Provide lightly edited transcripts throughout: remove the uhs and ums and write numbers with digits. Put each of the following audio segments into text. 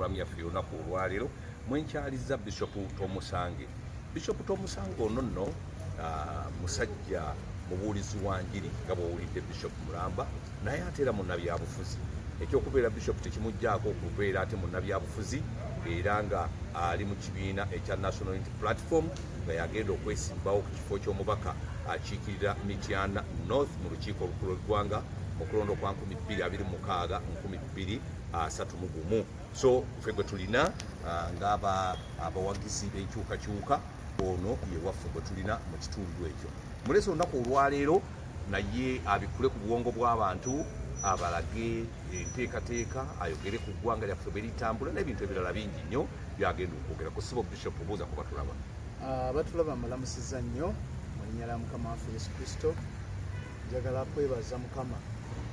pulogulaamu yaffe y'olunaku olwaleero mwenkyalizza Bishop Tomusange. Bishop Tomusange ono nno musajja mubuulizi wa njiri nga bw'owulidde Bishop Mulamba, naye ate era munnabyabufuzi. Ekyokubeera Bishop tekimugjaako okubeera ate munnabyabufuzi, era nga ali mu kibiina ekya National Unity Platform, nga yagenda okwesimbawo ku kifo ky'omubaka akiikirira Mityana North mu lukiiko olukulu lw'eggwanga mu kulonda okwa 2026 2031. So ffe gwe tulina ng'aba abawagizi b'enkyukakyuka, ono ye waffe gwe tulina mu kitundu ekyo. Mulese olunaku olwaleero naye abikule ku bwongo bw'abantu, abalage enteekateeka, ayogere ku ggwanga lyaffe bwe litambula n'ebintu ebirala bingi nnyo byagenda okwogera ku. Sibo Bishop, buuza ku batulaba. Batulaba mbalamusizza nnyo mu linnya lya Mukama waffe Yesu Kristo. Njagala kwebaza Mukama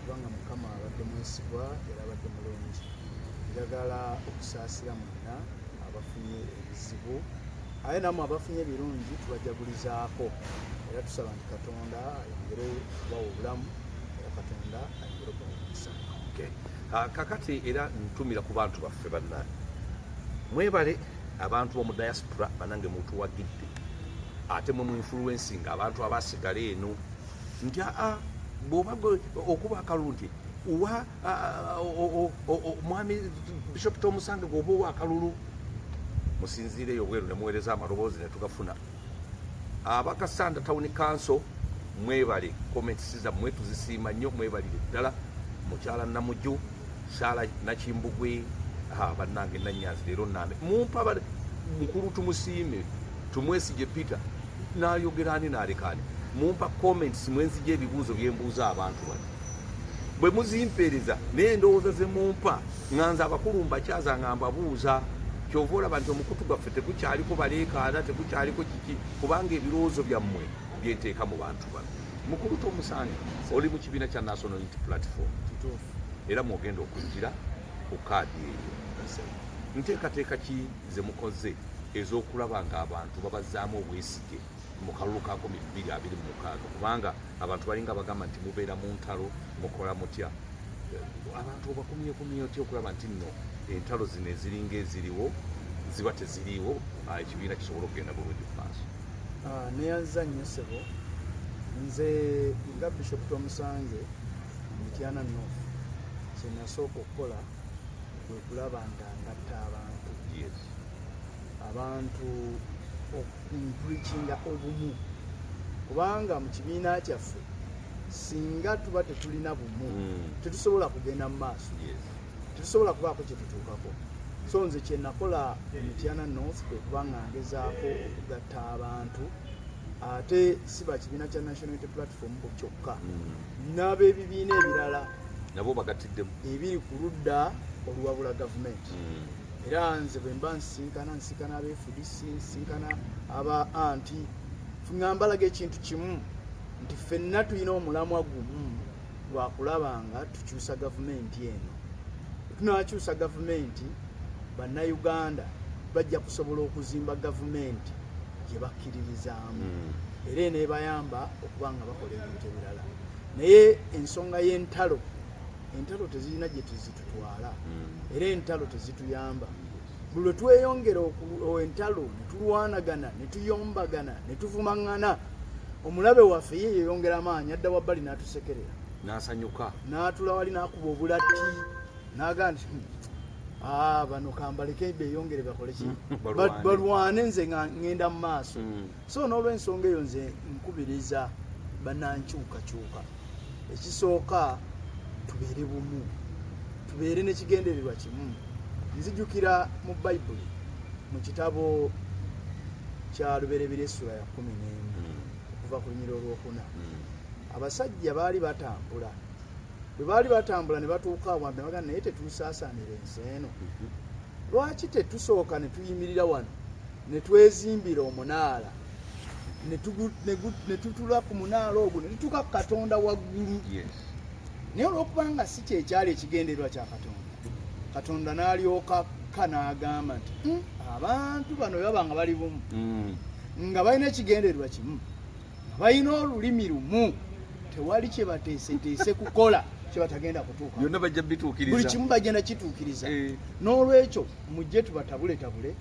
kubanga Mukama abadde mwesigwa era abadde mulungi. Njagala okusaasira mwenna abafunye ebizibu, aye nammwe abafunye ebirungi tubajagulizaako, era tusaba nti Katonda ayongere okubawa obulamu, era Katonda ayongere okubawa omukisa. Okay. Kakati era ntumira ku bantu baffe bannange, mwebale abantu b'omu diaspora banange, mutuwagidde ate mwe mu influencing abantu abasigala eno nti aa bw'oba okuba akalulu nti wa mwami Bishop Tomusange gwoba owa akalulu, musinziireyo obweru ne muweereza amaloboozi ne tugafuna. Abakasanda Town Council, mwebale comments zammwe, tuzisiima nnyo, mwebalire ddala. Mukyala Namuju Sala Nakimbugwe, bannange Nanyanzi leero nambe mumpa mukulu Tumusiime Tumwesige Peter nayogera ani nalekaani. Mumpa comments mwenzija ebibuuzo byembuuza abantu bano bwe muzimpeereza, naye endowooza ze mumpa nga nze abakulu mbakyaza nga mbabuuza. Kyova olaba nti omukutu gwaffe tegukyaliko baleekaana, tegukyaliko kiki, kubanga ebirowoozo byammwe byenteeka mu bantu bano. Mukulu Tomusange, oli mu kibiina kya National Unity Platform era mwogenda okujjira ku kaadi eyo. Nteekateeka ki ze mukoze ez'okulaba ng'abantu babazzaamu obwesige mu kalulu ka 2026? Kubanga abantu balinga bagamba nti mubeera mu ntalo, mukola mutya? Abantu obakumyekumye otya okulaba nti nno entalo zino eziringa eziriwo ziba teziriiwo, ekibiina kisobola okugenda bulungi mu maaso? Neyanziza nnyo ssebo. Nze nga Bishop Tomusange Mityana North, kyenasooka okukola kwe kulaba nga ngatta abantu, abantu okupreachinga obumu, kubanga mu kibiina kyaffe singa tuba tetulina bumu, tetusobola kugenda mu maaso, tetusobola kubaako kyetutuukako. So nze kyenakola mu Mityana North kwe kuba nga ngezaako okugatta abantu, ate si ba kibiina kya National Unity Platform kyokka, n'ab'ebibiina ebirala nabo bagatiddemu ebiri ku ludda oluwabula gavumenti. Era nze bwe mba nsinkana, nsinkana aba FDC, nsinkana aba anti, nga mbalaga ekintu kimu nti ffenna tulina omulamwa gumu gwakulaba nga tukyusa gavumenti eno. Tunakyusa gavumenti, Bannayuganda bajja kusobola okuzimba gavumenti gye bakkiririzaamu, era eneebayamba okuba nga bakola ebintu ebirala. Naye ensonga y'entalo, entalo tezirina gye tuzitutwala, era entalo tezituyamba. Buli lwe tweyongera entalo ne tulwanagana ne tuyombagana ne tuvumaŋŋana, omulabe waffe ye yeyongera amaanyi, adda wabbali n'atusekerera. N'asanyuka. N'atula wali n'akuba obulatti n'agamba nti, "Ah, bano kambaleke beeyongere bakole ki?" Balwane. Balwane, nze nga ŋŋenda mu maaso. So n'olwensonga eyo nze nkubiriza bannankyukakyuka, ekisooka tubeere bumu, tubeere n'ekigendererwa kimu. Nzijukira mu Bayibuli mu kitabo kya Lubereberye essula ya 11 okuva ku lunyiriri olwokuna, abasajja baali batambula. Bwe baali batambula ne batuuka awantu ne bagamba, "Naye tetuusaasaanira ensi eno? Lwaki tetusooka ne tuyimirira wano ne twezimbira omunaala ne tutula ku munaala ogwo ne tutuuka ku Katonda waggulu?" Naye olwokubanga si kyekyali ekigendererwa kya Katonda, Katonda n'alyoka ka n'agamba nti, abantu bano bwe baba nga bali bumu, nga balina ekigendererwa kimu, nga balina olulimi lumu, tewali kye bateeseteese kukola." Kyebatagenda kutuuka. Byonna bajja bituukiriza. Buli kimu bagenda kituukiriza. N'olwekyo mujje tubatabuletabule,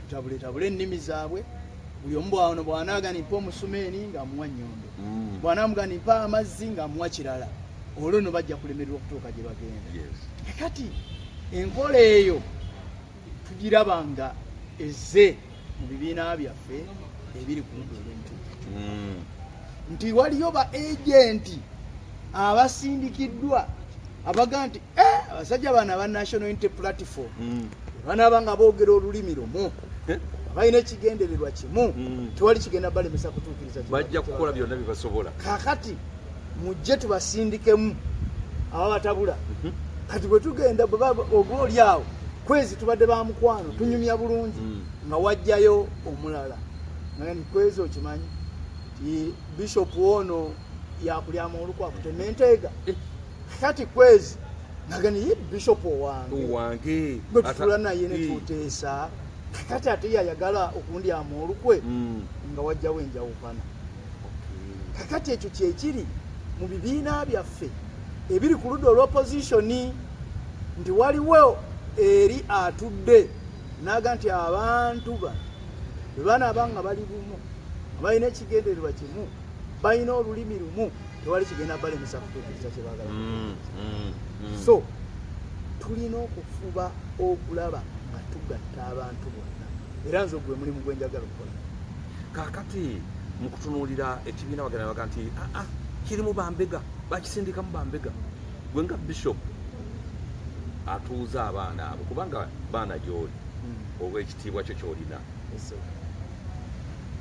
tutabuletabule ennimi zaabwe. Buli omu bwano bw'anaaga nimpa omusumeeni ng'amuwa nnyondo, bw'anaamuga nimpa amazzi ng'amuwa kirala, olwo no bajja kulemererwa okutuuka gye bagenda. Kati enkola eyo tugiraba nga ezze mu bibiina byaffe ebiri ku ludda olw'enkyukakyuka, nti waliyo ba agent abasindikiddwa abaga nti abasajja bano aba National Unity Platform banaaba nga boogera olulimi lumu, balina ekigendererwa kimu, tewali kigenda balemesa kutuukiriza kye bajja kukola byonna bye basobola. Kakati mujje tubasindikemu ababatabula. Kati bwe tugenda bwe oba oli awo kwezi tubadde ba mukwano, tunyumya bulungi, nga wajjayo omulala nga ni kwezi okimanyi ti bishop ono yakulyamu olukwa kutema enteega. Kati kwezi naga ni bishop owange owange bwe tutula naye ne tuteesa, kati ate yayagala okundyamu olukwe, nga wajjawo enjawukana. Kakati ekyo kyekiri mu bibiina byaffe ebiri ku ludda olw'opposition, nti waliwo eri atudde naga nti abantu bano bwe banaaba nga bali bumu, nga balina ekigendererwa kimu, balina olulimi lumu, tewali kigenda balemesa kutuukiriza kye baagala. So tulina okufuba okulaba nga tugatta abantu bonna, era nze ogwe mulimu gwe njagala okukola. Kaakati mu kutunuulira ekibiina bagenda baga nti aa kirimu bambega, bakisindikamu bambega. Gwe nga bishop atuuza abaana abo, kubanga baana gy'oli olw'ekitiibwa kyo ky'olina,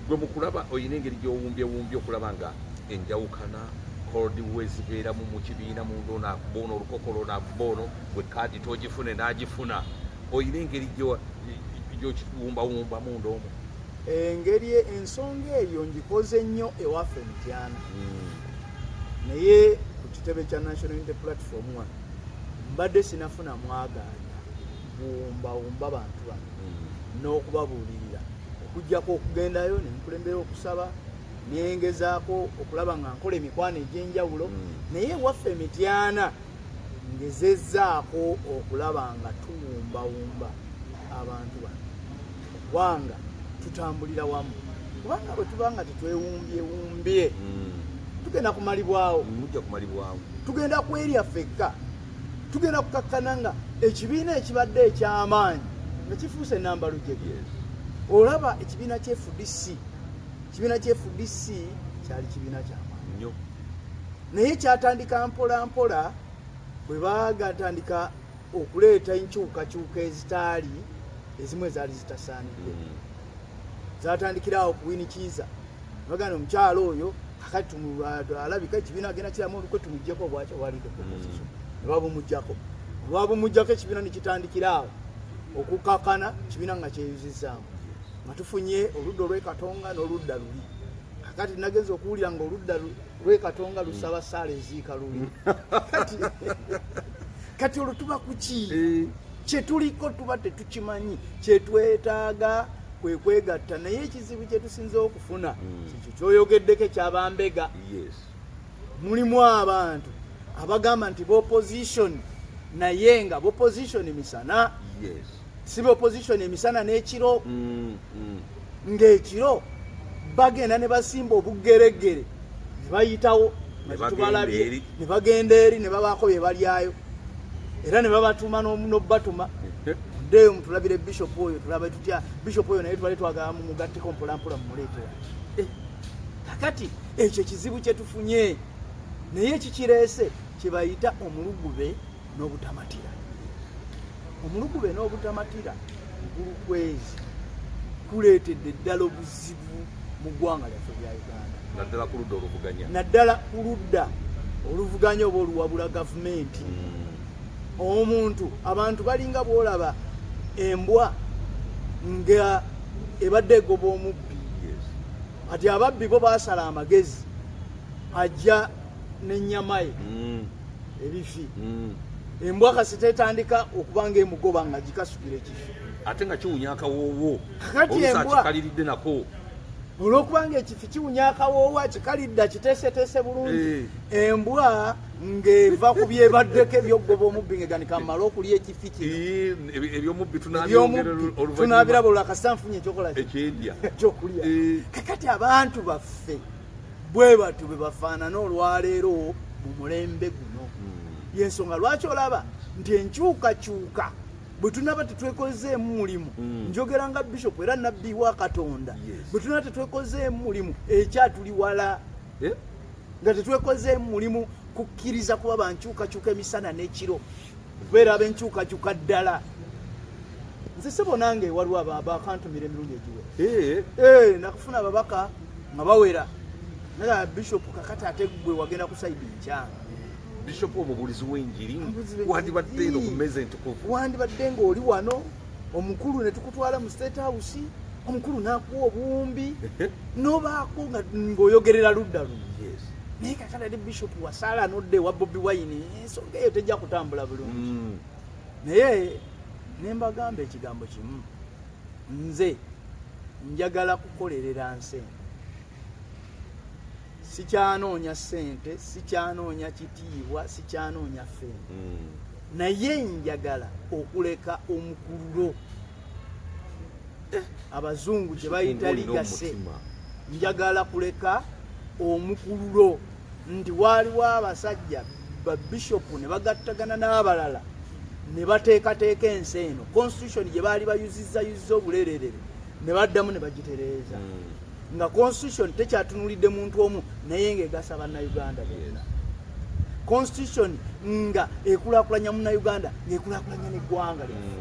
gwe mukulaba olina engeri gy'owumbyewumbye okulaba nga enjawukana cold we zibeeramu mu kibiina munda, ono akuba ono olukokolo, ono akuba ono, gwe kaadi togifune n'agifuna, olina engeri gy'okiwumbawumba munda omwo? Engeri ensonga eyo ngikoze nnyo ewaffe Mityana, naye ku kitebe kya National Unity Platform wano mbadde sinafuna mwagaanya buwumbawumba bantu bano n'okubabuulirira, okugjako okugendayo nenkulembera okusaba, nengezaako okulaba nga nkola emikwano egy'enjawulo. Naye ewaffe Mityana ngezezzaako okulaba nga tuwumbawumba abantu bano, kubanga tutambulira wamu, kubanga bwe tuba nga tetwewumbyewumbye tugenda kumalibwawo. Mujja kumalibwawo. Tugenda kwerya ffekka, tugenda kukakkana nga ekibiina ekibadde eky'amaanyi nga kifuuse namba lujege. Olaba ekibiina kya FDC, ekibiina kya FDC kyali kibiina kyamaanyi nnyo, naye kyatandika mpola mpola bwe bagatandika okuleeta enkyukakyuka ezitaali ezimu ezaali zitasaanidde. Zatandikira awo ku Winnie Kiiza, baganda omukyalo oyo kakati alabika ekibiina agenda kiramu olukwe, tumugyeko obwaki obwalidde ku opposition, ne babumugyako. Olwabumugyako ekibiina ne kitandikira awo okukakana, kibiina nga kyeyuzizaamu, nga tufunye oludda olw'Ekatonga n'oludda luli. Kakati nagenza okuwulira nga oludda lw'Ekatonga lusaba saala eziika luli. Kati olwo tuba kuki? Kyetuliko tuba tetukimanyi. Kyetwetaaga kwe kwegatta, naye ekizibu kyetusinze okufuna kikyo kyoyogeddeko ekyabambega. Mulimu abantu abagamba nti b'opposition, naye nga b'opposition misana, si b'opposition emisana n'ekiro, ng'ekiro bagenda ne basimba obugeregere ne bayitawo Ne nga bagenda tetubalabye, eri. Ne bagenda eri ne babaako bye balyayo, era ne babatuma n'obubatuma, ddeeyo mutulabire bishop oyo, tulabe tutya bishop oyo, naye tubale twagala mumugatteko mpolampola mumuleetera. Kakati ekyo kizibu kye tufunye, naye ekikireese kye bayita omulugube n'obutamatira. Omulugube n'obutamatira gulukwezi kuleetedde ddala obuzibu mu ggwanga lyaffe lya Uganda, naddala ku ludda oluvuganya. Naddala ku ludda oluvuganya oba oluwabula gavumenti. Omuntu abantu balinga bwolaba embwa nga ebadde egoba omubbi. Kati ababbi bo basala amagezi, ajja n'ennyama ye ebifi, embwa kasita etandika okuba nga emugoba nga gikasukira ekifi. Ate nga kiwunya akawoowo. Kakati oluusi embwa akikaliridde nako. Olwokubanga ekifi kiwunya akawoowo, akikalidda, kiteeseteese bulungi. Embwa ng'eva ku byebaddeko ebyokugoba omubbi, ngeganika mmale okulya ekifi kino. Ebyomubbi Ebyomubbi tunaabiraba olwakasita nfunye ekyokola ki? Ekyendya. Ekyokulya. Kakati abantu baffe bwe batyo bwe bafaanana olwaleero mu mulembe guno. Yensonga lwaki olaba nti enkyukakyuka bwe tunaba tetwekozeemu mulimu, njogera nga bishop era nabbi wa Katonda, bwe tunaba tetwekozeemu mulimu, ekyatuli wala. Eh? Nga tetwekozeemu mulimu kukkiriza kuba bankyukakyuka emisana n'ekiro, kubeera ab'enkyukakyuka ddala. Nze sebo nange waliwo bakantumira emirundi egiwera. Nakufuna ababaka nga bawera, naye bishop kakati ate gwe wagenda ku side nkyanga. Bishop omubulizi w'enjiri, Omubulizi w'enjiri. wandibadde eno ku mmeeza entukuvu. Wandibadde ng'oli wano omukulu ne tukutwala mu State House, omukulu n'akuwa obuwumbi nobaako nga ng'oyogerera ludda luno. Naye kakati ate bishop wasaala nodda ewa Bobi Wine, ensonga eyo tejja kutambula bulungi. Naye ne mbagamba ekigambo kimu, nze njagala kukolerera nsi eno, sikyanoonya ssente, sikyanoonya kitiibwa, sikyanoonya fame, naye njagala okuleka omukululo abazungu gye bayita Olina legacy. omutima. Njagala kuleka omukululo nti waaliwo abasajja babishopu ne bagattagana n'abalala ne bateekateeka ensi eno, constitution gye baali bayuzizza yuzza obulererere ne baddamu ne bagitereeza, nga constitution tekyatunulidde muntu omu, naye ng'egasa Bannayuganda bonna, constitution nga ekulaakulanya Munnayuganda, ng'ekulaakulanya n'eggwanga lyaffe.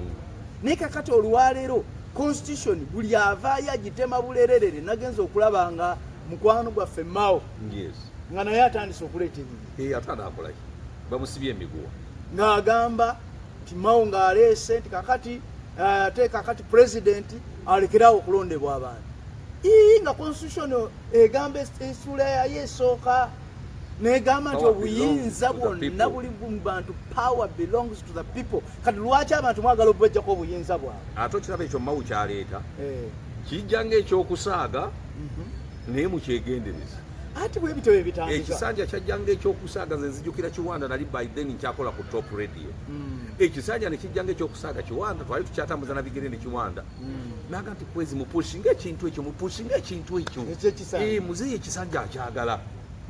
Naye kakati olwaleero constitution buli avaayo agitema bulererere. Nagenza okulaba nga mukwano gwaffe Mao nga naye atandise okuleeta ebibi. Eh, ate anaakolaki? Bamusibye emiguwa. Ng'agamba nti Mao ng'aleese nti kakati ate kakati president alekerawo okulondebwa abantu. Ii, nga constitution egamba essuula yayo esooka negamba nti obuyinza bwonna buli mu bantu, power belongs to the people. Kati lwaki abantu mwagala obubajjako obuyinza bwabwe? Ate okiraba ekyo Mao kyaleeta kijja ngaekyokusaaga, naye mukyegendereza. Ati bwe bityo bye bitandika. Ekisanja kyajja ngaekyokusaaga. Nze nzijukira Kiwanda, nali by then nkyakola ku Top Radio. Ekisanja ne kijja ngaekyokusaaga. Kiwanda twali tukyatambuza na bigere ne Kiwanda, naga nti kwezi mupushinga ekintu ekyo, mupushinga ekintu ekyo. Ekyekisanja. Eh, muzeeyi ekisanja akyagala,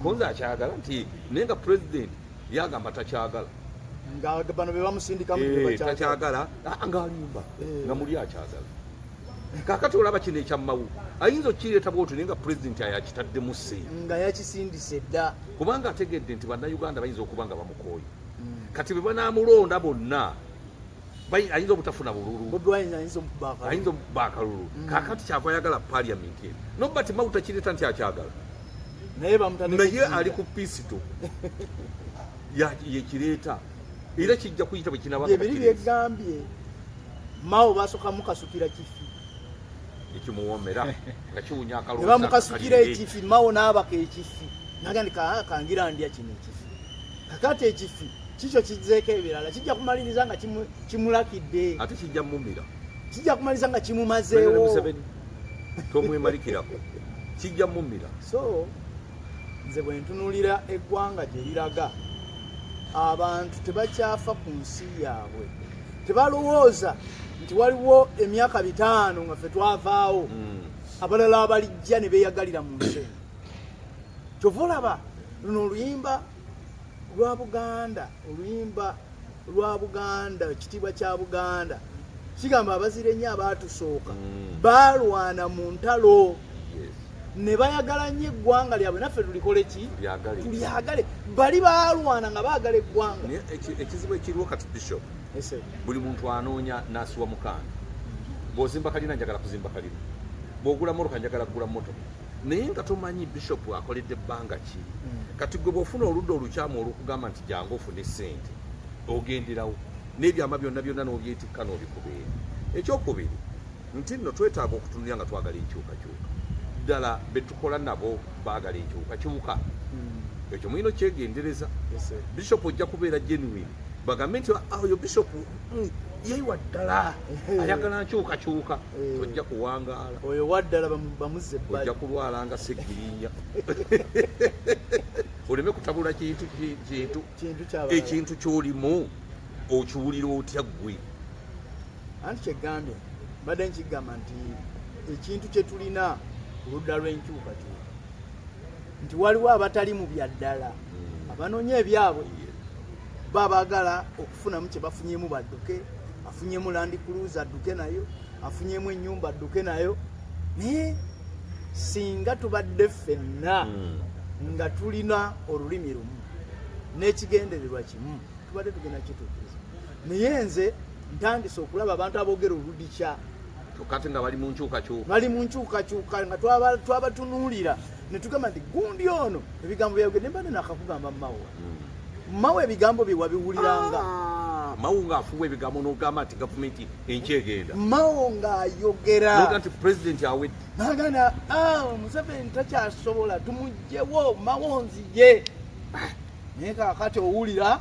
konza akyagala nti naye nga president yagamba takyagala. Nga bano be bamusindikamu. Eh, takyagala. Ah, ng'alimba. Nga muli akyagala. Kakati olaba kino ekya Mao, ayinza okukireeta bwotyo, naye nga pulezidenti ayo akitaddemu ssente. Nga yakisindise dda. Kubanga ategedde nti Bannayuganda bayinza okuba nga bamukooye. Kati bwe banaamulonda bonna, ayinza obutafuna bululu. Bobi Wine ayinza omukuba akalulu. Ayinza okuba akalulu. Kakati kyava ayagala parliament eno, nobati Mao takireeta nti akyagala. Naye bamutadde. Naye ali ku pisito yekireeta, era kijja kuyita bwe kinaba nga Ebiri bakireese. Byegambye Mao basooka mukasukira kifi. Ekimuwoomera nga kiwunya Ne bamukasukira ekifi, Mao n'abaka ekifi, nagandi kangira ndya kino ekifi. Kakati ekifi kikyo kizeeko ebirala, kijja kumaliriza nga kimulakidde. Ate kijja mumira. Kijja kumaliriza nga President kimumazeewo. Museveni tomwemalikirako, kijja mumira. So nze bwe ntunuulira eggwanga gye liraga, abantu tebakyafa ku nsi yaabwe, tebalowooza nti waliwo emyaka 50 nga ffe twavaawo, abalala abalijja ne beeyagalira mu nsi eno. Kyova olaba luno oluyimba lwa Buganda, oluyimba lwa Buganda, ekitiibwa kya Buganda kigamba abazira ennyo abaatusooka baalwana mu ntalo ne bayagala nnyo eggwanga lyabwe, naffe tulikole ki? Tulyagale. Tulyagale. Bali baalwana nga baagala eggwanga. Naye ekizibu ekiriwo kati, Bishop, Ese. buli muntu anoonya nasiwa mukanda. Bw'ozimba kalina, njagala kuzimba kalina. Bw'ogula motoka, njagala kugula motoka. Naye nga tomanyi bishop akoledde ebbanga ki. Kati gwe bw'ofuna oludda olukyamu olukugamba nti jangu ofune ssente, ogenderawo n'ebyama byonna byonna n'obyetikka n'obikubeera. Ekyokubiri nti nno twetaaga okutunulira nga twagala enkyukakyuka ddala, betukola nabo baagala enkyukakyuka. Ekyo mulina okyegendereza. Ese. Bishop ojja kubeera genuine, bagambe nti, "Ah, oyo bishop, Ye waddala ayagala nkyukakyuka, tojja kuwangaala. Oyo waddala bamuzze ebbali. Ojja kulwala nga Segirinya, oleme kutabula kintu kintu. Kintu kyabalala. Ekintu kyolimu okiwulira otya ggwe? Anti kyegambye, mbadde nkigamba nti ekintu kye tulina ku ludda lw'enkyukakyuka nti waliwo abatali mu byaddala, abanoonya ebyabwe, babaagala okufunamu kye bafunyemu badduke. Afunyemu Land Cruiser adduke nayo, afunyemu ennyumba adduke nayo. Naye singa tubadde ffenna nga tulina olulimi lumu n'ekigendererwa kimu, tubadde tugenda kituukiriza. Naye nze ntandise okulaba abantu aboogera oludikya. Kyokka ate nga bali mu nkyukakyuka. Bali mu nkyukakyuka, nga twabatunuulira ne tugamba nti gundi ono ebigambo byayogedde, mbadde nakakugamba Mawa, Mawa ebigambo bye wabiwuliranga. Ah, Mawu ng'afuwa ebigambo n'ogamba nti gavumenti enkyegenda. Mawo ng'ayogera. Noga nti pulezidenti awedde. Naganda, "Ah, Museveni takyasobola, tumugjewo, Mawo nzije." Naye kakati owulira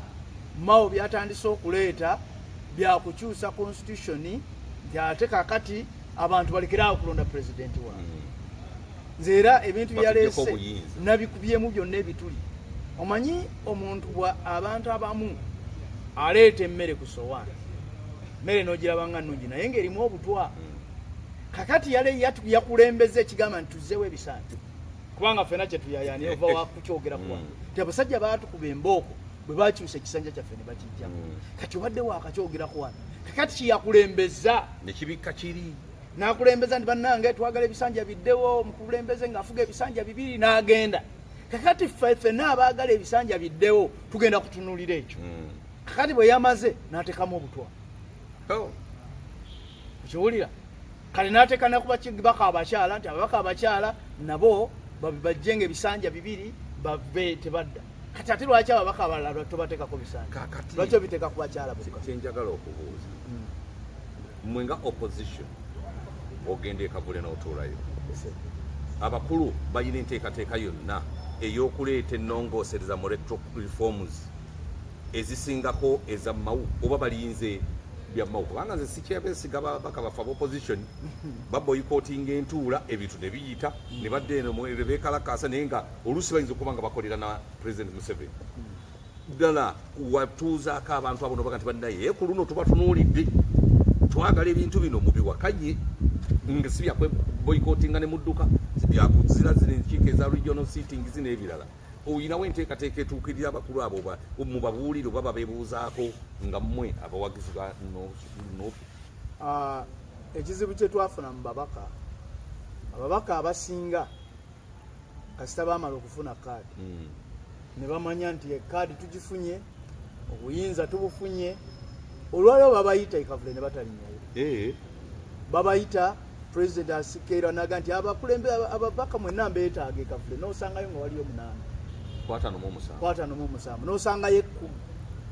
Mawo byatandise okuleeta byakukyusa constitution, nti ate kakati abantu balekerawo okulonda pulezidenti waabwe. Nze era ebintu Batuggyeko byaleese obuyinza. Nabikubyemu byonna ebituli. Omanyi omuntu bwa abantu abamu aleeta emmere ku sowaani, mmere n'ogiraba nga nnungi naye ng'erimu obutwa. Kakati yale yakulembeza ekigamba nti tuzzeewo ebisanja, kubanga ffena kyetuyayaanira ova wakukyogera kuwa nti abasajja baatukuba embooko bwe bakyusa ekisanja kyaffe ne bakijjako. Kati obadde wakakyogerako wano, kakati kiyakulembeza nekibikka kiri. N'akulembeza nti bannange twagala ebisanja biddewo, omukulembeze ng'afuga ebisanja bibiri n'agenda. Kakati ffe ffenna abaagala ebisanja biddewo tugenda kutunuulira ekyo. Kakati bwe yamaze n'ateekamu obutwa. Oh. Okiwulira? Kale n'ateeka nakubaka abakyala nti ababaka abakyala nabo bajjenga ebisanja bibiri bave tebadda. Kati ate lwaki ababaka abalala tobateekako bisanja? Kakati Lwaki obiteeka ku bakyala bokka? Kyenjagala okubuuza, mmwe nga opposition, ogenda ekavule n'otuulayo, abakulu balina enteekateeka yonna ey'okuleeta ennongoosereza mu electoral reforms ezisingako eza Mawu, oba balinze bya Mawu? Kubanga nze sikyabesiga babaka baffe aba opposition, baboycottinga entuula, ebintu ne biyita ne badda eno beekalakaasa, naye nga oluusi bayinza okuba nga bakolera na President Museveni. Ddala watuuzaako abantu abo nobaga nti bannaye ku luno tubatunuulidde, twagala ebintu bino mubiwakanye, nga si byakwe boycottinga ne mudduka, si byakuzira zino enkiiko eza regional sittings n'ebirala. Oyinawo enteekateeka etuukirira abakulu abo mubabuulire oba babeebuuzaako nga mmwe abawagizi ba NUP? Ah, ekizibu kye twafuna mu babaka, ababaka abasinga kasita bamala okufuna kaadi ne bamanya nti ekaadi tugifunye, obuyinza tubufunye, olwaliwo babayita ekavule ne batalinyayo. Babayita, president asikeera naga nti abakulembe ababaka mwenna mbeetaaga ekavule, n'osangayo nga waliyo munaana. 57. 57, n'osangayo 10,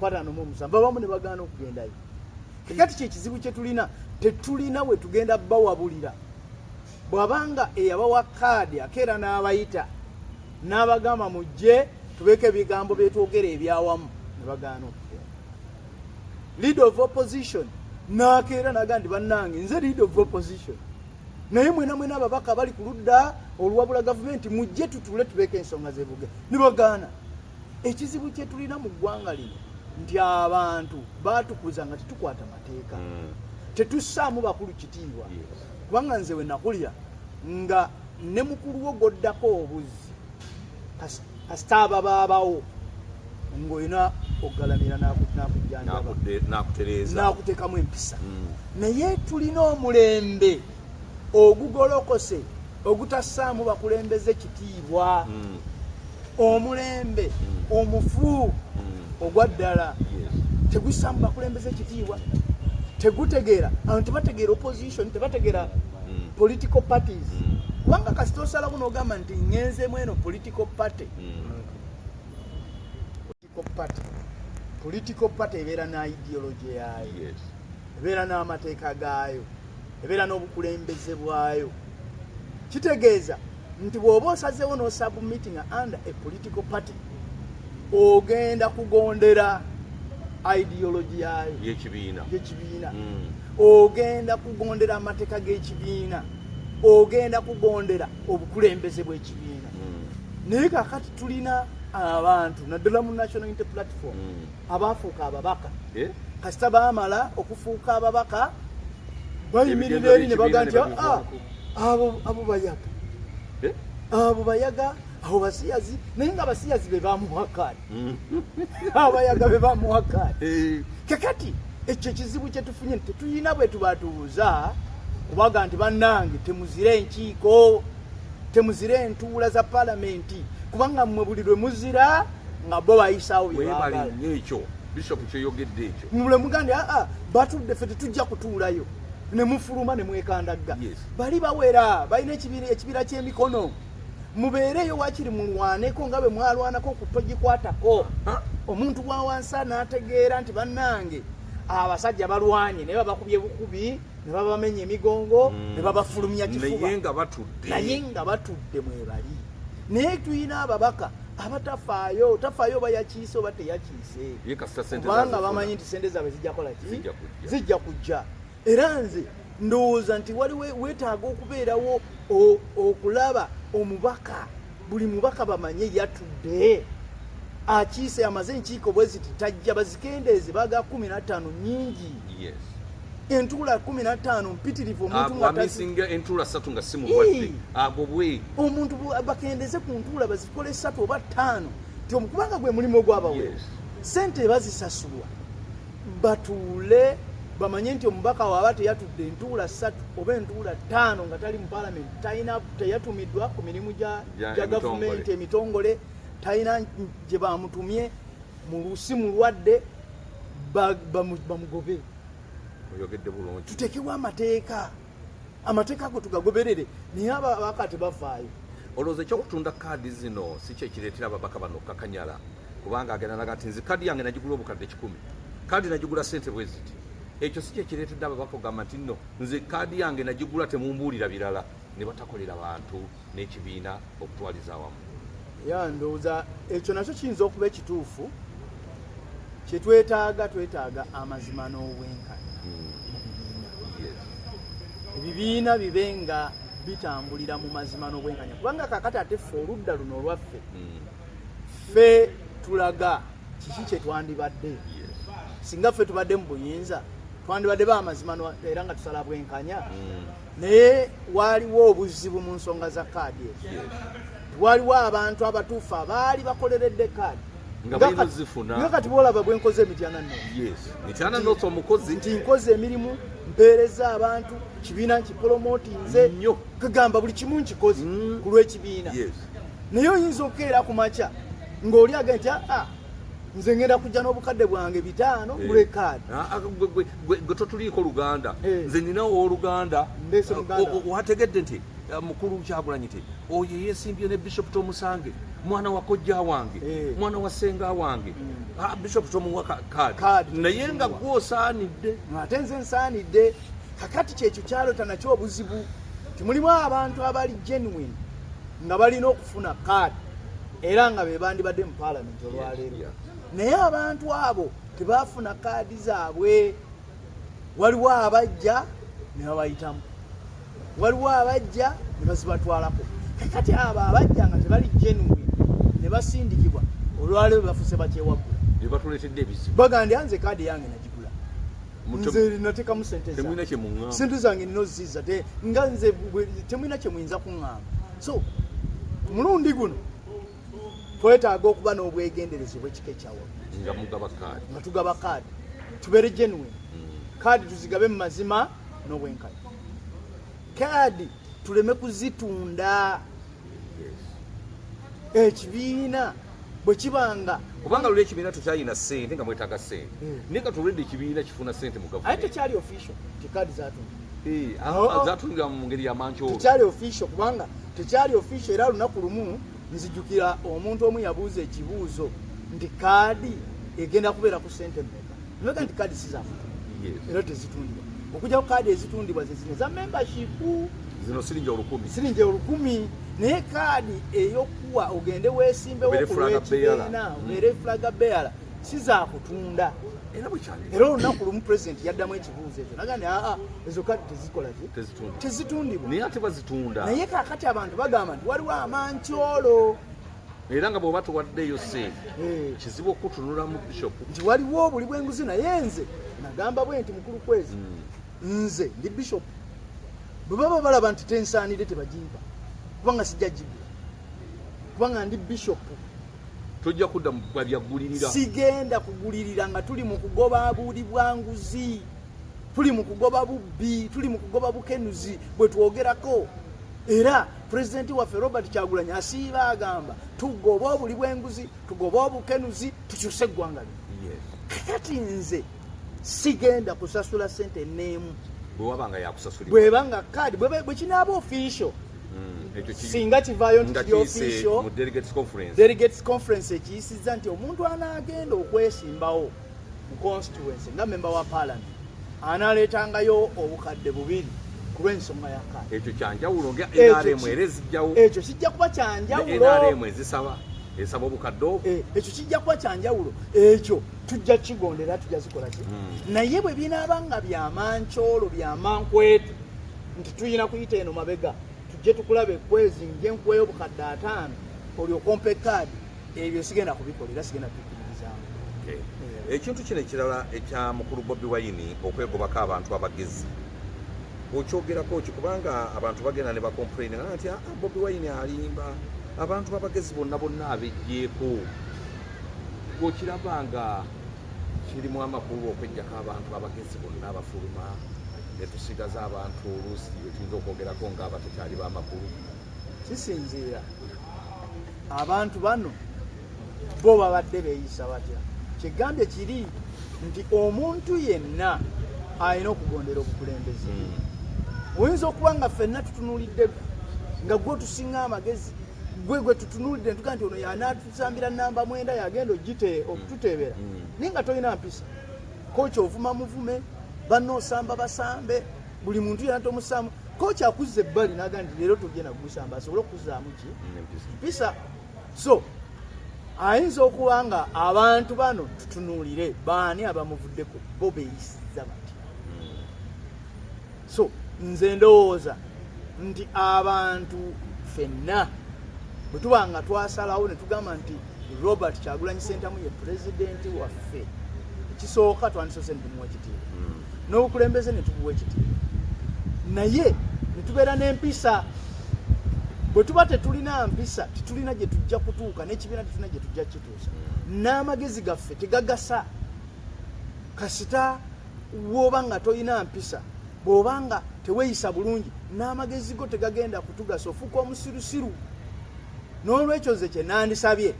57, babamu ne bagaana okugendayo. Kakati kyekizibu kye tulina, tetulina we tugenda bawabulira. Bw'abanga eyabawa kaadi akeera n'abayita n'abagamba mujje tubeeko ebigambo byetwogera ebyawamu, ne bagaana okugenda. Leader of opposition n'akeera n'agamba nti bannange, nze leader of opposition, naye mwena mwena ababaka bali ku ludda oluwabula gavumenti, mujje tutule tubeeko ensonga zebuge, ne bagaana. Ekizibu kye tulina mu ggwanga lino nti abantu baatukuza nga tetukwata mateeka, tetussaamu bakulu kitiibwa. Kubanga nze we nakulira nga ne mukulu wo gwoddako obuzzi kasita aba baabawo ng'olina okugalamira n'akujjanjaba. N'akutereeza. N'akuteekamu empisa. Naye tulina omulembe ogugolokose ogutassaamu bakulembeze kitiibwa, omulembe omufu ogwa ddala tegussaamu bakulembeze kitiibwa, tegutegeera abantu, tebategeera opposition, tebategeera political parties. Kubanga kasita osalako n'ogamba nti ŋŋenzemu eno political party, political party ebeera na ideology yaayo, ebeera n'amateeka gaayo, ebeera n'obukulembeze bwayo. Kitegeeza nti bw'oba osazeewo n'osubmittinga under a political party, ogenda kugondera Ideology yayo Yekibiina. Yekibiina. Ogenda kugondera amateeka g'ekibiina, ogenda kugondera obukulembeze bw'ekibiina. Naye kakati tulina abantu naddala mu National Unity Platform abafuuka ababaka. Eh? Kasita baamala okufuuka ababaka, bayimirira Ebigenzo eri ne baga nti, by'ekibiina ne "Ah, babivaako." abo bayaga, Eh? abo bayaga, abo basiyazi." Naye nga abasiyazi be bamuwa kaadi, abayaga be bamuwa kaadi. Kakati ekyo ekizibu kyetufunye nti tetulina bwe tubatuuza kubaga nti, "Bannange, temuzire enkiiko, temuzire entuula za palamenti," kubanga mmwe buli lwe muzira nga bo bayisaawo bye Weebale baagala. Nnyo ekyo Bishop kyeyogedde ekyo. Mule muga nti, "Aa, batudde, ffe tetujja kutuulayo," ne mufuluma ne mwekandagga. Bali bawera balina ekibira ky'emikono. Mubeereyo wakiri mulwaneko nga bwe mwalwanako okutogikwatako. Omuntu wa wansi n'ategeera nti, "Bannange, abasajja balwanye, naye babakubye bukubi ne babamenya emigongo ne babafulumya kifuba." Naye nga batudde. Naye nga batudde mwebali. Naye tulina ababaka abatafaayo, tafaayo oba yakiise oba teyakiise, Ye kasita sente kubanga zazifuna. bamanyi nti sente zaabwe zijja kola ki? Zijja kujja. Zijja kujja. Era nze ndowooza nti waliwo weetaaga okubeerawo okulaba omubaka, buli mubaka bamanye yatudde, akiise, amaze enkiiko bwe ziti, tajja, bazikendeeze. Baga 15 nyingi. Entuula 15 mpitirivu. Omuntu nga Amisinga entuula 3 nga si mulwadde. Ago bwe Omuntu bakendeze ku ntuula, bazikole 3 oba 5 ti kubanga gwe mulimu ogwabawe. Sente bazisasulwa, batuule bamanye nti omubaka waaba teyatudde entuula 3 oba entuula 5 nga tali mu palamenti, talina, teyatumiddwa ku mirimu gya gya emitongole. Gavumenti emitongole, talina gye bamutumye, si mulwadde, bamugobe. Oyogedde bulungi. Tutekewo amateeka, amateeka ago tugagoberere, naye ababaka tebafaayo. Olowooza ekyokutunda kaadi zino si kyekireetera ababaka bano okukakanyala? Kubanga agenda naga nti, "Nze kaadi yange nagigula obukadde 100, kaadi nagigula sente bwe ziti." Ekyo si kyekireetedde ababaka okugamba nti, "Nno nze kaadi yange nagigula, temumbuulira birala," ne batakolera bantu n'ekibiina okutwaliza awamu? Ya, ndowooza ekyo nakyo kiyinza okuba ekituufu. Kyetwetaaga, twetaaga amazima n'obwenkanya mu bibiina. Ebibiina bibe nga bitambulira mu mazima n'obwenkanya, kubanga kakati ate ffe oludda luno olwaffe, ffe tulaga kiki kye twandibadde. Singa ffe tubadde mu buyinza, twandibadde bamazima era nga tusala bwenkanya. Naye waaliwo obuzibu mu nsonga za kaadi ezo. Waliwo abantu abatuufu abaali bakoleredde kaadi. Nga balina ozifuna. Nga kati bwolaba bwenkoze Emityana nno. Yes, Mityana North omukozi. Nti nkoze emirimu, mpeereza abantu, kibiina nkipolomotinze. Nnyo. Kagamba buli kimu nkikoze ku lw'ekibiina. Naye oyinza okukeera ku makya ng'oli agenda nti, "Aa, nze ngenda kujja n'obukadde bwange 500 ngule kaadi." Ah, ah, gwe totuliiko luganda. Eh. Nze ninawo oluganda. Ndeese muganda. Wategedde nti mukulu Kyagulanyi ti oyo yeesimbye ne Bishop Tomusange mwana wa kojja wange, mwana wa ssenga wange. Ah, Bishop tomuwa kaadi. Kaadi Naye nga temugimuwa. gwosaanidde. Ate nze nsaanidde. Kakati kyekyo kyalota nakyo obuzibu, timulimu abantu abali genuine nga balina okufuna kaadi era nga be bandibadde mu paalamenti olwaleero, naye abantu abo tebafuna kaadi zaabwe. Waliwo abajja ne babayitamu, waliwo abajja ne bazibatwalako. Kakati abo abajja nga tebali genuine ne basindikibwa, olwaleero bafuse bakyewaggula. Bebatuleetedde ebizibu. Bagandi, "Nze kaadi yange nagigula, nze nateekamu sente zange. Temulina kyemuŋŋamba." Sente zange nina oziza te nga nze temulina kyemuyinza kuŋŋamba. So ku mulundi guno twetaaga okuba n'obwegendereza obw'ekika ekyawaggulu Nga mugaba kaadi. Nga tugaba kaadi, tubeere genuine. Kaadi tuzigabe mu mazima n'obwenkanya. Kaadi tuleme kuzitunda. Ekibiina bwe kibanga Kubanga luli ekibiina tekyalina sente nga mwetaaga sente, naye nga tulwedde ekibiina kifuna sente mu Ate gavumenti. tekyali official nti kaadi zatunda. Eh, zatundira mu ngeri yamankyolo. Tekyali official, kubanga tekyali official. Era lunaku lumu nzijukira omuntu omu yabuuza ekibuuzo nti kaadi egenda kubeera ku sente mmeka? Nega nti kaadi si zakutunda era tezitundibwa, okujjako kaadi ezitundibwa ze zino eza membership. Zino siringi 1000. Siringi 1000. Naye kaadi ey'okuwa ogende weesimbewo Obeere ku flag lw'ekibiina, bearer. Obeere flag bearer. Si zakutunda. Era bwekyali. Era olunaku lumu pulezidenti yaddamu ekibuuzo ekyo naga nti aa, ezo kadi tezikola ki? Tezitundibwa. Tezitundibwa. Naye ate bazitunda. Naye kakati abantu bagamba nti waliwo amankyolo. Era nga bw'oba tuwaddeyo sente, kizibu okutunulamu, Bishop. Nti waliwo obuli bw'enguzi. Naye nze nagamba bwe nti, mukulu Kwezi, nze ndi bishop, bwe baba balaba nti tensaanire tebagimpa, kubanga sijja gigula, kubanga ndi bishop. Tojja kudda mu byaggulirira. Sigenda kugulirira nga tuli mu kugoba buli bwanguzi, tuli mu kugoba bubbi, tuli mu kugoba bukenuzi bwe twogerako. Era pulezidenti waffe Robert Kyagulanyi asiiba agamba tugobe obuli bw'enguzi, tugobe obukenuzi, tukyuse eggwanga lino. Kakati nze sigenda kusasula sente neemu. Bwe waba nga yakusasulibwa. Bweba nga kaadi bwe kinaaba official, Ekyo singa kivaayo nti nga kiri kiyise official mu delegates conference. Delegates conference ekiyisizza nti omuntu anaagenda okwesimbawo mu constituency nga member wa parliament analeetangayo 2000 ku lw'ensonga ya kaadi. Ekyo kyanjawulo nga Ekyo NRM era ezijjawo. Ekyo kijja kuba Ne kyanjawulo. NRM ezisaba esaba obukadde obwo. Ekyo kijja kuba kyanjawulo, ekyo tujja kigondera, tujja zikola ki. Naye bwe binaaba nga byamankyolo, byamankwetu, nti tuyina kuyita eno mabega, tujje tukulaba ekwezi, nje nkuweyo 50,000 olyoke ompe kaadi, ebyo sigenda kubikola era sigenda kubikkiririzaamu. Okay. Ekintu kino ekirala ekya mukulu Bobi Wine okwegobako abantu abagezi, okyogerako ki? Kubanga abantu bagenda ne bacomplaininga nti, "Ah, Bobi Wine alimba, abantu abagezi bonna bonna abejjeeko." Okiraba nga kirimu amakulu okwejjako abantu abagezi bonna abafuluma, ne tusigaza abantu oluusi betuyinza okwogerako nga abatekyali b'amakulu? Kisinziira abantu bano bo babadde beeyisa batya. Kyegambye kiri nti omuntu yenna alina okugondera obukulembeze. Oyinza okuba nga ffenna tutunuulidde nga gwe otusinga amagezi, gwe gwe tutunuulidde ntuga nti ono yanatusambira namba 9, yagenda ogite okututeebera, naye nga tolina mpisa. Koki ovuma muvume, banna osamba basambe, buli muntu yena tomusaamu. Koki akuzza ebbali naga nti leero togenda kugusamba, asobole okukuzaamu ki? Empisa. Mpisa. So ayinza okuba nga abantu bano tutunuulire baani abamuvuddeko, bo beeyisizza batya. So nze ndowooza nti abantu ffenna bwe tuba nga twasalawo ne tugamba nti Robert Kyagulanyi Sentamu ye pulezidenti waffe, ekisooka twandisoose ne tumuwa ekitiibwa, n'obukulembeze ne tubuwa ekitiibwa, naye ne tubeera n'empisa. Bwe tuba tetulina mpisa, tetulina gye tujja kutuuka, n'ekibiina tetulina gye tujja kituusa, n'amagezi gaffe tegagasa. Kasita woba nga tolina mpisa, bw'oba nga teweeyisa bulungi, n'amagezi go tegagenda kutugasa, ofuuka omusirusiru. N'olwekyo nze kye nandisabye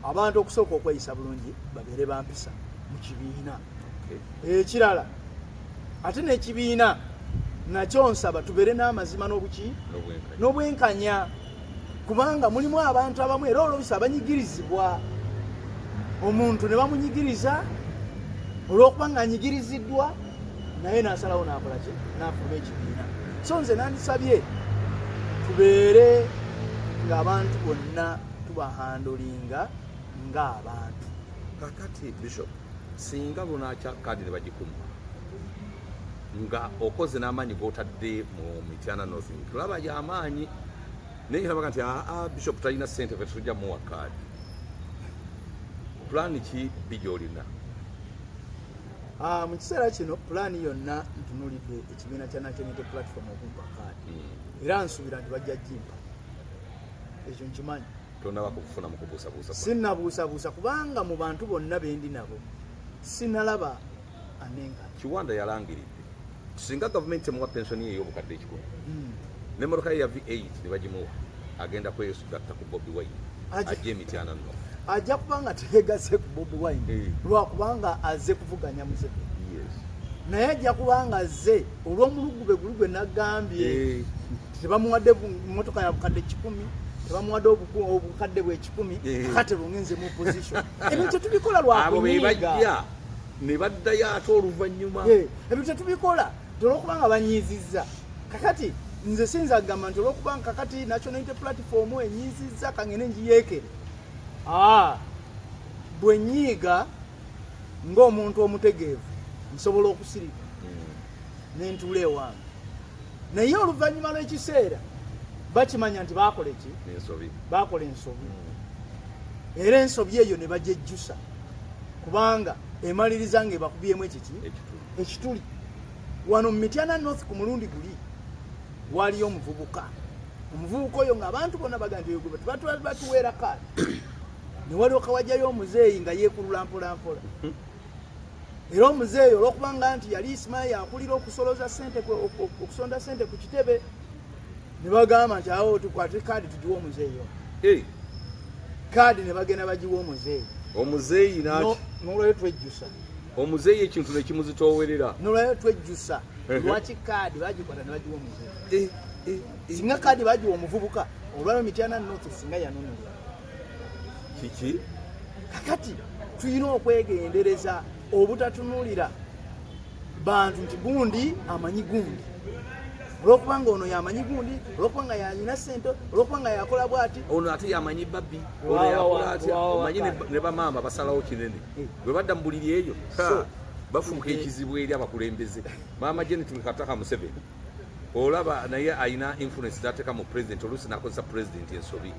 abantu okusooka okweyisa bulungi, babeere bampisa mu kibiina. Ekirala ate n'ekibiina nakyo nsaba tubeere n'amazima n'obuki? N'obwenkanya. N'obwenkanya, kubanga mulimu abantu abamu era olwobisa abanyigirizibwa, omuntu ne bamunyigiriza olw'okuba nga anyigiriziddwa, naye n'asalawo n'akola ki? N'afuluma ekibiina. So nze nandisabye tubeere ng'abantu bonna tubahandlinga ng'abantu. Kakati Bishop, singa lunakya kaadi ne bagikumma nga okoze n'amaanyi g'otadde mu Mityana North, tulaba yamaanyi, naye kirabaga nti aa, Bishop talina ssente, fe tetujja muwa kaadi, pulaani ki bi gy'olina? Ah, mu kiseera kino pulaani yonna ntunulidde ekibiina kya National Unity Platform okumpa kaadi, era nsuubira nti bajja gimpa, ekyo nkimanyi. Tonaba kufuna mu kubuusabuusa? Sinnabuusabuusa, kubanga mu bantu bonna bendi nabo sinalaba anenkana. Kiwanda yalangiridde singa gavumenti emuwa pensoni ye ey'obukadde 100 n'emmotoka ye ya V8 ne bagimuwa, agenda kwegatta ku Bobi Wine ajja Emityana nno. Ajja kuba nga teyegasse ku Bobi Wine lwakubanga azze kuvuganya Museveni, naye ajja kuba nga azze olw'omulugube guli gwe nagambye. Tebamuwadde motoka ya 100,000, tebamuwadde 1,000,000. Kakati lungenze mu opposition, ebintu tetubikola Abo be lwakunyiiga. bajja ne baddayo ate oluvannyuma. Ebintu tetubikola olwokubanga banyiizizza. Kakati nze siyinza kugamba nti olwokubanga kakati National Unity Platform enyiizizza kangende ngiyeekere. Ah, bwe nyiiga Ng'omuntu omutegeevu nsobola okusirika nentuula ewange, naye oluvannyuma lw'ekiseera bakimanya nti baakola eki? Ensobi. Baakola ensobi, era ensobi eyo ne bagyejjusa kubanga emaliriza ng'ebakubyemu ekiki? Ekituli. Ekituli. Wano mu Mityana North ku mulundi guli waliyo omuvubuka. Omuvubuka oyo ng'abantu bonna baga nti oyo gwe batuweera kaadi, ne walyoka wajjayo omuzeeyi nga yeekulula mpola mpola. Era omuzeeyi olwokubanga nti yali Isimaili akulira okusoloza sente, okusonda sente ku kitebe, ne bagamba nti awo tukwate kaadi tugiwe omuzeeyi ono. Kaadi ne bagenda bagiwa omuzeeyi. Omuzeeyi naki? Nolwayo twejjusa. Omuzeeyi ekintu nekimuzitoowerera. Nolwayo twejjusa lwaki kaadi bagikwata ne bagiwa omuzeeyi. Singa kaadi bagiwa omuvubuka, olwayo Mityana North singa yanunulwa. Kiki? Kakati tulina okwegendereza obutatunulira bantu nti gundi amanyi gundi, olwokubanga ono yamanyi gundi, olwokubanga yalina sente, olwokubanga yakola bwati. Ono ate yamanyi babbi, ono yakola atya, omanyi ne bamaama basalawo kinene bwe badda mu buliri eyo bafuuka ekizibu eri abakulembeze. Maama Janet Kataka Museveni olaba naye alina influence zateeka mu president, oluusi nakozesa president ensobi.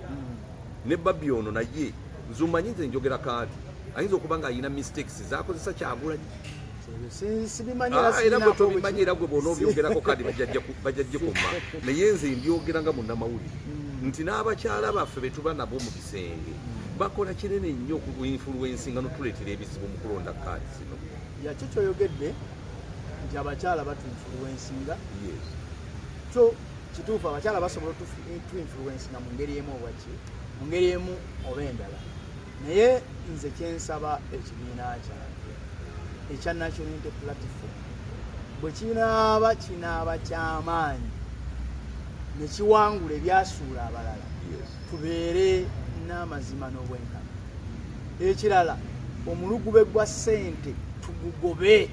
Ne babbi ono naye nze omanyi nze njogera kaati, ayinza okuba nga alina mistakes zakozesa Kyagulanyi. Era gwe tobimanyi, era gwe bona obyogerako kadi bajja gikuma, naye nze mbyogera nga munnamawulire nti n'abakyala baffe betuba nabo mu bisenge bakola kinene nnyo ku influence nga notuleetera ebizibu mu kulonda kaadi zino. Yakyo kyoyogedde nti abakyala batuinfluencinga, kyo kituufu. Abakyala basobola otuinfluencinga mu ngeri emu obaki, mu ngeri emu oba endala, naye nze kyensaba ekibiina kyange ekya National Unity Platform bwe kinaaba kinaaba kyamaanyi ne kiwangula ebyasuula abalala, tubeere n'amazima n'obwenkanya. Ekirala, omulugube gwa ssente tugugobe.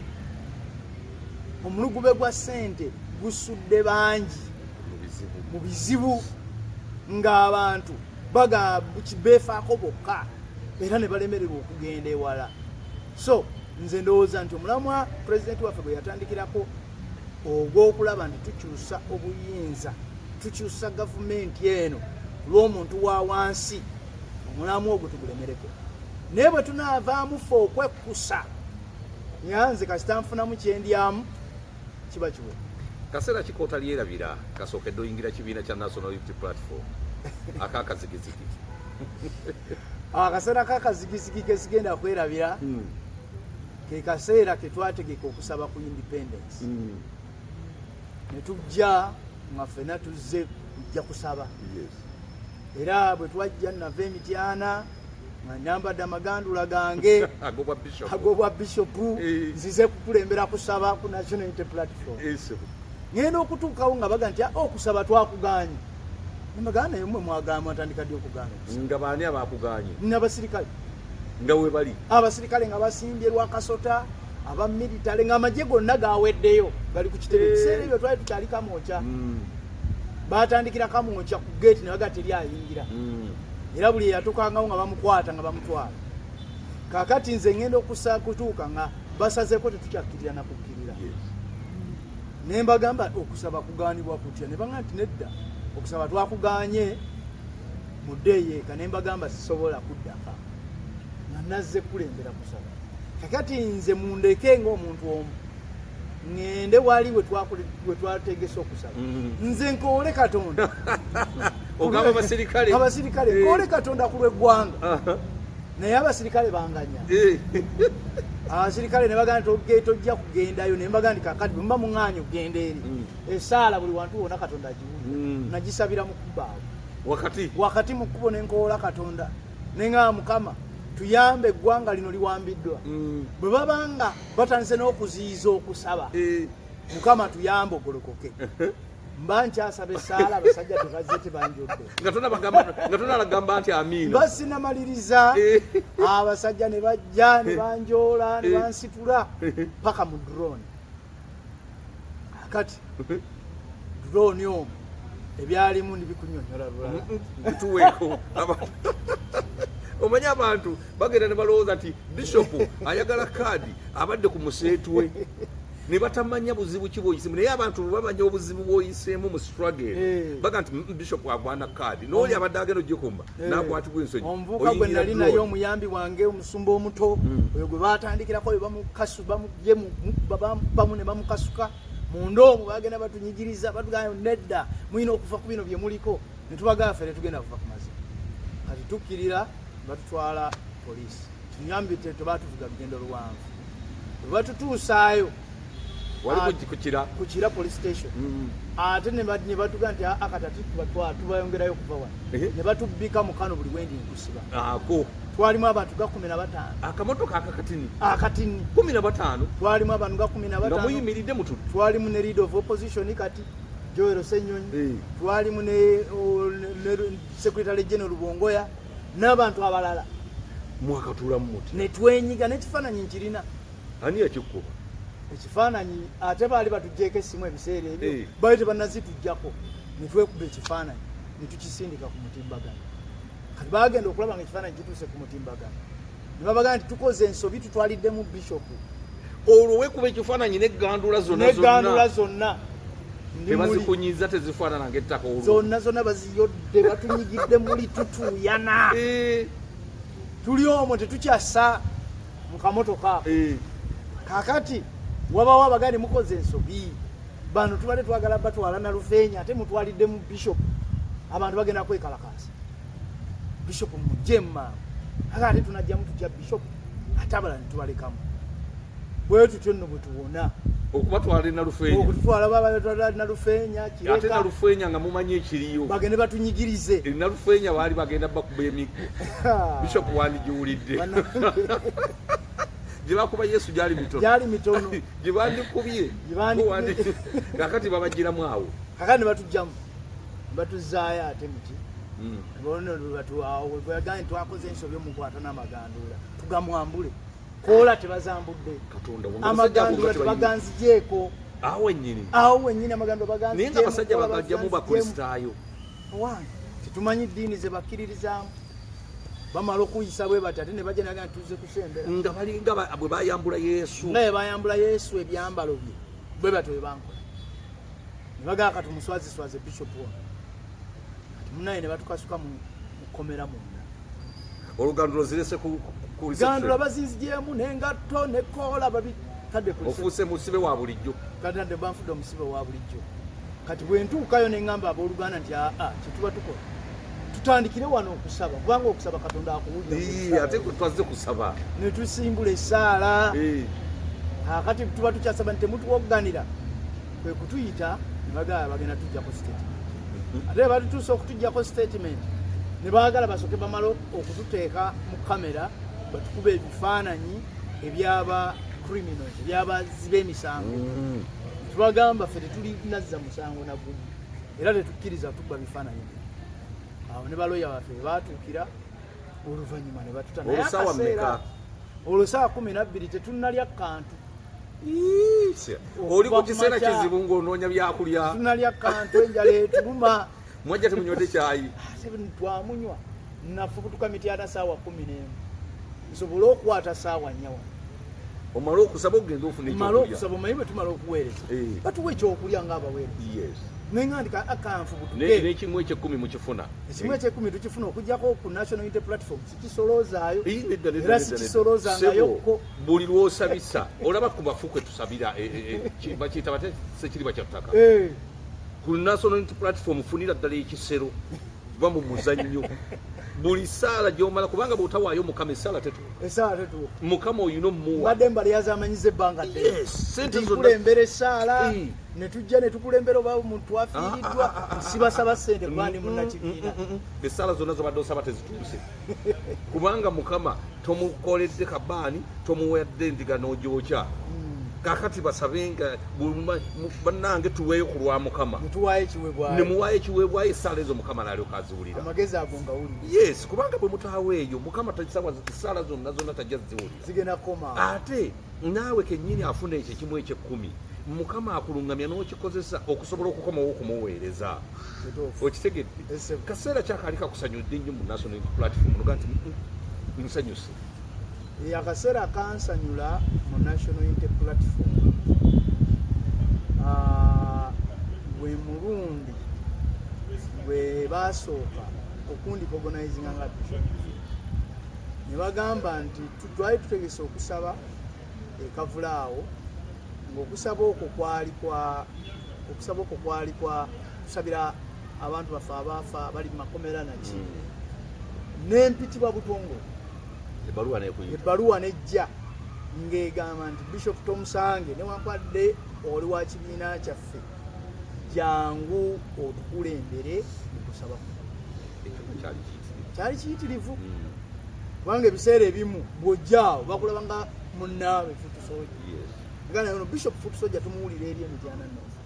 Omulugube gwa ssente gusudde bangi mu bizibu, ng'abantu beefaako bokka era ne balemererwa okugenda ewala. So nze ndowooza nti omulamwa pulezidenti waffe gwe yatandikirako ogw'okulaba nti tukyusa obuyinza, tukyusa gavumenti eno lw'omuntu wa wansi, omulamwa ogwo tugulemereko. Naye bwe tunaavaamu ffe okwekkusa, nyanze kasita nfunamu kyendyamu, kiba kiwe. Kaseera ki k'otalyerabira kasookedde oyingira kibiina kya National Unity Platform akakazigizigi? Akaseera kakazigizigi kesigenda kwerabira ke kaseera ke twategeka okusaba ku independence, ne tujja nga ffena tuzze kujja kusaba. Era bwe twajja, nava Emityana nga nyambadde amagandula gange ag'obwa bishopu, nzize kukulembera kusaba ku National Unity Platform. Ngenda okutuukawo nga baga nti okusaba twakuganye. Nembagamba, naye mwe mwagamba, mwatandika ddi okugaana? Nga baani abakuganye? N'abasirikale. Nga we bali? Abasirikale nga basimbye Lwakasota, aba militale, ng'amagye gonna gaweddeyo gali ku kitebe. Ebiseera ebyo twali tukyali Kamwokya. Batandikira Kamwokya ku geeti ne baga teri ayingira, era buli eyatukangawo nga bamukwata nga bamutwala. Kakati nze ngenda okusa kutuuka nga basazeeko tetukyakkirira na kukkirira. Ne mbagamba, okusaba kugaanibwa kutya? Ne baŋa nti nedda, okusaba twakuganye, muddeeyo eka. Ne mbagamba, sisobola kuddaka nga nazze kukulembera kusaba. Kakati nze mundeke ng'omuntu omu ŋŋende wali we twategese okusaba, nze nkoole Katonda. Ogamba abasirikale? Abasirikale, nkoole Katonda ku lw'eggwanga. Naye abasirikale banganya. Abasirikale ne bagamba nti tojja kugendayo. Ne mbaga nti kakati bwe muba muŋŋaanye okugenda eri, esaala buli wantu wonna Katonda agiwulira. Nagisabira mu kkubo awo. Wakati? Wakati mu kkubo, ne nkoola Katonda ne ŋŋamba, Mukama tuyambe, eggwanga lino liwambiddwa. Bwe babanga batandise n'okuziyiza okusaba, Mukama tuyambe ogolokoke. Mba nkyasaba essaala, abasajja tebazze, tebanjodde. Nga tonalagamba nti amiina. Mba sinamaliriza, abasajja ne bajja ne banjoola ne bansitula paka mu drone. Kati drone omwo ebyalimu ndibikunyonyola lulala. Bituweeko. Omanyi abantu bagenda ne balowooza nti bishopu ayagala kaadi abadde ku museetwe ne batamanya buzibu ki bwoyisemu, naye abantu bamanya obuzibu bwoyiseemu mu struggle baga nti bishop agwana kaadi n'oli abadde agenda ogikumba nakwatibwa ensonyi. Omuvubuka gwe nali naye, omuyambi wange, omusumba omuto oyo gwe batandikirako, oyo bamukasu bamugye bamu ne bamukasuka munda omwo, bagenda batunyigiriza, batugamba nedda, mulina okuva ku bino bye muliko, ne tubagamba ffe tetugenda kuva ku mazima. Kati tukkirira, batutwala poliisi. Tunyambi tebatuvuga lugendo luwanvu, bwe batutuusaayo wali kukira kukira police station, ate ne batuga nti aa, kati ate tubatwala, tubayongerayo kuva wano, ne batubbika mu kano buli wendi nkusiba ako. Twalimu abantu ga 15. Akamotoka akakatini? Akatini. 15? Twalimu abantu ga kumi na nga bataano. Muyimiridde mutudde? Twalimu ne leader of opposition kati Joel Ssenyonyi, twalimu ne secretary general Lubongoya n'abantu abalala. Mwakatuulamu muti? Ne twenyiga n'ekifaananyi nkirina. Ani yakikuba? Ekifaananyi ate baali batuggyeko essimu ebiseera ebyo, baali tebannazituggyako, ne twekuba ekifaananyi ne tukisindika ku mutimbagano. Kati bagenda okulaba nga ekifaananyi kituuse ku mutimbagano, ne babagamba nti tukoze ensobi, tutwaliddemu bishopu. Olwo wekuba ekifaananyi negandula zonna? Negandula zonna. Ndi muli. Tebazikunyiza, tezifaanana ngaettaka olwo? Zonna zonna baziyodde, batunyigidde muli, tutuuyana, tuli omwo tetukyassa mu kamotoka ako. Kakati wabawo abagandi mukoze ensobi, bano tubadde twagala batwala na Lufeenya, ate mutwaliddemu bishop, abantu bagenda kwekalakaasa, bishop mujje mangu. Aka ate tunajjamu tutya bishop, ate abalala netubalekamu? Bwe tutyo nno bwe tuwona. Okubatwala enalufeenya? Okututwala, babatwala Nalufeenya. Ate Kireka. Nalufeenya nga mumanyi ekiriyo? Bagende batunyigirize. Nalufeenya baali bagenda bakuba emiggo, bishop wandigiwulidde. Gye bakuba Yesu gyali mitono. Gyali mitono. Gye bandikubye. Gye bandikubye. Kakati babagiramu awo? Kakati ne batugjamu ne batuzaayo ate muki bwagambye twakoze ensobi, omukwata n'amaganduula tugamwambule, koola tebazambudde. Katonda wange, amagandula tebaganzigyeko. Awo wennyini? Awo wennyini, amagandula Naye nga abasajja bagajjamu bakristaayo. Wange, tetumanyi ddiini ze bakkiririzaamu. Bamala okuyisa bwe bati, ate ne bajja naga nti tuzze kusembera. Nga balinga bwe bayambula Yesu. Nga bwe bayambula Yesu ebyambalo bye, bwe batyo bwe bankola, ne bagamba kati omuswaziswaze bishop ono. Kati munaye ne batukasuka mu kkomera munda. Olugandulo zirese ku reception. Gandula bazinzigyemu n'engatto ne koola babitadde ku reception. Ofuuse musibe wa bulijjo. Kati nadde banfudde omusibe wa bulijjo. Kati bwe ntuukayo ne ŋŋamba abooluganda nti aa, kyetuba tukola tutandikire wano okusaba, kubanga okusaba Katonda akuwulira. Ii, ate twazze kusaba. Ne tusimbula essaala. Kakati tuba tukyasaba nti temutuwogganira, kwe kutuyita ne bagamba bagenda tujjako statement. Ate batutuusa okutujjako statement, ne baagala basooke bamale okututeeka mu kamera, batukuba ebifaananyi ebyaba criminals, ebyabazzi b'emisango. Tubagamba ffe tetulinazza musango nagumu, era tetukkiriza tukuba bifaananyi bino. Awo ne baloya baffe batuukira oluvannyuma ne batuta. Naye Olwo ssaawa akaseera mmeka? Olwo saawa 12, tetunnalya kantu. Ii, oli ku Okuva ku kiseera makya. kizibu ng'onoonya byakulya. Tetunnalya kantu, enjala etuluma. Mwajja temunywedde kyayi? Ate twamunywa. Nafubutuka Mityana saawa 11 nsobole okukwata saawa 4 wano. Omale okusaba ogenda ofuna Male ekyokulya. okusaba, omanyi bwe tumala okuweereza, batuwa ekyokulya ng'abaweereza. Naye nga ndika akanfubutuke. N'ekimu ekyekkumi mukifuna? Ekimu ekyekumi tukifuna, okugjako ku National Unity Platform sikisoloozaayo. Ii, nedda, nedda, Era nedda, nedda. sikisoloozangayokko. Ssebo, buli lwosabisa olaba ku bafu kwe tusabira, bakiyita bate, sekiriba kya ttaka. Ku National Unity Platform funira ddala ekisero, va mu muzannyo. Buli saala gyomala, kubanga bw'otawaayo Mukama essaala tetuuka. Esaala tetuuka. Mukama oyina omuwa. Mbadde mbaliyazamanyiza ebbanga ddene. Yes, sente Nti zonna. nkulembera essaala, ne tujja ne tukulembera, oba omuntu afiiriddwa, sibasaba ssente kuba ndi munnakibiina. Essaala zonna zobadde osaba tezituuse, kubanga Mukama tomukoledde kabaani, tomuwadde endiga n'ogyokya. Kakati basabenga bannange, tuweeyo ku lwa Mukama. Netuwaayo ekiweebwayo. Ne muwaayo ekiweebwayo, essaala ezo Mukama n'alyoka aziwulira. Amagezi ago ngawulira. Yes, kubanga bwe mutaaweeyo Mukama essaala zonna zonna tajja ziwulira. Zigenda kukoma. Ate naawe kennyini afuna ekyo ekimu ekyekumi, Mukama akuluŋŋamya n'okikozesa okusobola okukomawo okumuweereza. Kituufu. Okitegedde? Ese. Kaseera kyakaali kakusanyudde nnyo mu National Unity Platform, noga nti, Nsanyuse. Akaseera kansanyula mu National Unity Platform gwe mulundi gwe basooka okundirecognizinga nga bishop, ne bagamba nti twali tutegese okusaba ekavula awo, ng'okusaba okwo kwali kwa okusaba okwo kwali kwa kusabira abantu baffe abaafa bali mu makomera naki. Nempitibwa butongole. Ebbaluwa nekuyita. Ebbaluwa nejja ng'egamba nti, "Bishop Tomusange, newankwadde oli wa kibiina kyaffe, jangu otukulembere mu kusaba kuno." Ekyo kyali kiyitirivu. Kyali kiyitirivu, kubanga ebiseera ebimu bw'ojjaawo bakulaba nga munnaawe foot soldier. Nga naye ono bishop foot soldier tumuwulira eri Emityana North,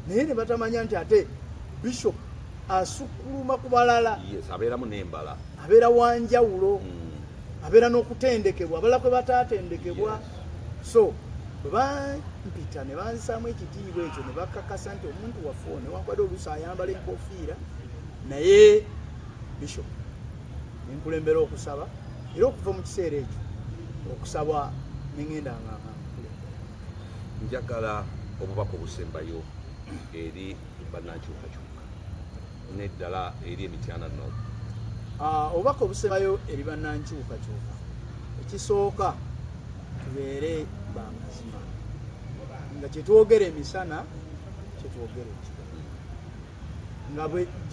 naye ne batamanya nti ate bishop asukkuluma ku balala. Yes, abeeramu n'embala. Abeera wanjawulo, abeera n'okutendekebwa abalala kwe bataatendekebwa. So bwe bampita ne bansaamu ekitiibwa ekyo, ne bakakasa nti omuntu waffe ono, newankubadde oluusi ayambala enkofiira, naye bishop, nenkulembera okusaba. Era okuva mu kiseera ekyo okusaba nengenda nga nkulembera. Njagala obubaka obusembayo eri bannankyukakyuka neddala eri Emityana North. Obubaka obusembayo eri bannankyukakyuka, ekisooka, tubeere bamazima, nga kyetwogera emisana kyetwogera ekiro, nga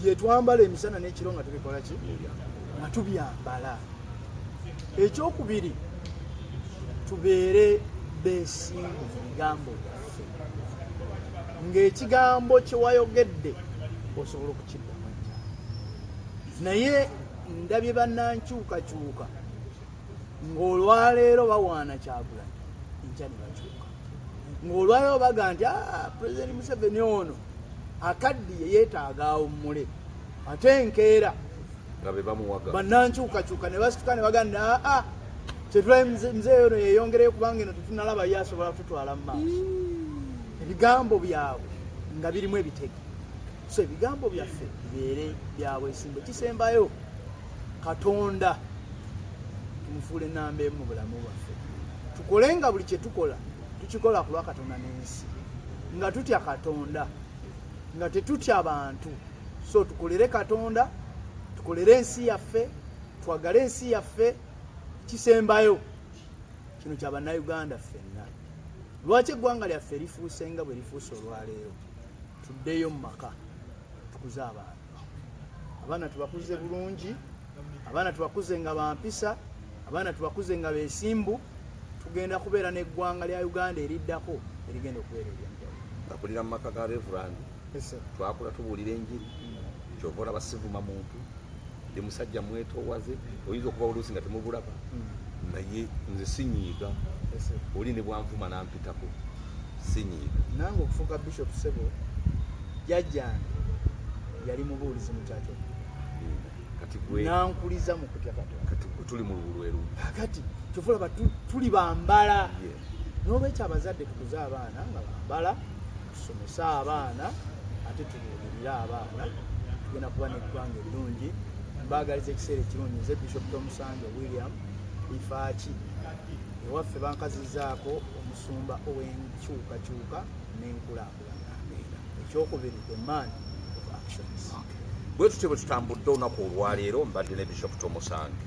byetwambala emisana n'ekiro nga tubikola ki, nga tubyambala. Ekyokubiri, tubeere beesimbu mu bigambo byaffe, ng'ekigambo kye wayogedde osobola okukiddamu enkya. Naye ndabye bannankyukakyuka ng'olwaleero bawaana Kyagulanyi, enkya ne bakyuka, ng'olwaleero baga nti, "Ah, Pulezidenti Museveni ono akaddiye, yeetaaga awummule," ate enkeera nga be bamuwaga. Bannankyukakyuka ne basituka ne bagamba, "Aa, kyetulabe muzeeyi ono yeyongereyo, kubanga eno tetunalaba ye asobola kututwala mu maaso." Ebigambo byabwe nga birimu ebitege. So ebigambo byaffe bibeere byabwesimbu. Ekisembayo, Katonda tumufuule namba emu mu bulamu bwaffe, tukole nga buli kyetukola tukikola ku lwa Katonda n'ensi, nga tutya Katonda, nga tetutya bantu. So tukolere Katonda, tukolere ensi yaffe, twagale ensi yaffe. Kisembayo kino kya Bannayuganda ffenna: lwaki eggwanga lyaffe lifuuse nga bwe lifuuse olwaleero? Tuddeyo mu maka, tukuze abaana. Abaana tubakuze bulungi, abaana tubakuze nga bampisa, abaana tubakuze nga besimbu. Tugenda kubeera n'eggwanga lya Uganda eriddako erigenda okubeera eryanjawulo. Ngakulira mu maka ga reverand. Twakula tubuulira enjiri. Kyova olaba sivuma muntu, ndi musajja mwetoowaze. Oyinza okuba oluusi nga temubulaba, naye nze sinyiiga. Oli ne bwanvuma nampitako, sinyiiga. Nange okufuuka bishop, sebo, jjajjange yali mubuulizi mu kyakyo. Kati gwe Nankuliza mu kutya Katonda. Kati gwe tuli mu lubulweru. Kakati kyova olaba tuli bambala. N'olwekyo abazadde, tukuze abaana nga bambala, tusomese abaana, ate tubuulirire abaana. Tugenda kuba n'eggwanga eddungi. Mbaagaliza ekiseera ekirungi. Nze Bishop Tomusange William Ifaaki. Ewaffe bankazizaako omusumba ow'enkyukakyuka n'enkulaakulana. Ekyokubiri, the man of actions. Bwe tutyo bwe tutambudde olunaku olwaleero. Mbadde ne Bishop Tomusange.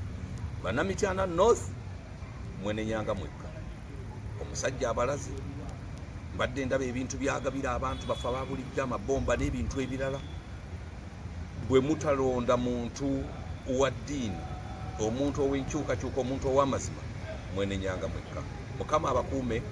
Bannamityana North, mwenenyanga mwekka. Omusajja abalaze. Mbadde ndaba ebintu byagabira abantu bafe aba bulijjo, amabomba n'ebintu ebirala. Bwe mutalonda muntu wa ddiini, omuntu ow'enkyukakyuka, omuntu ow'amazima, mwenenyanga mwekka. Mukama abakuume.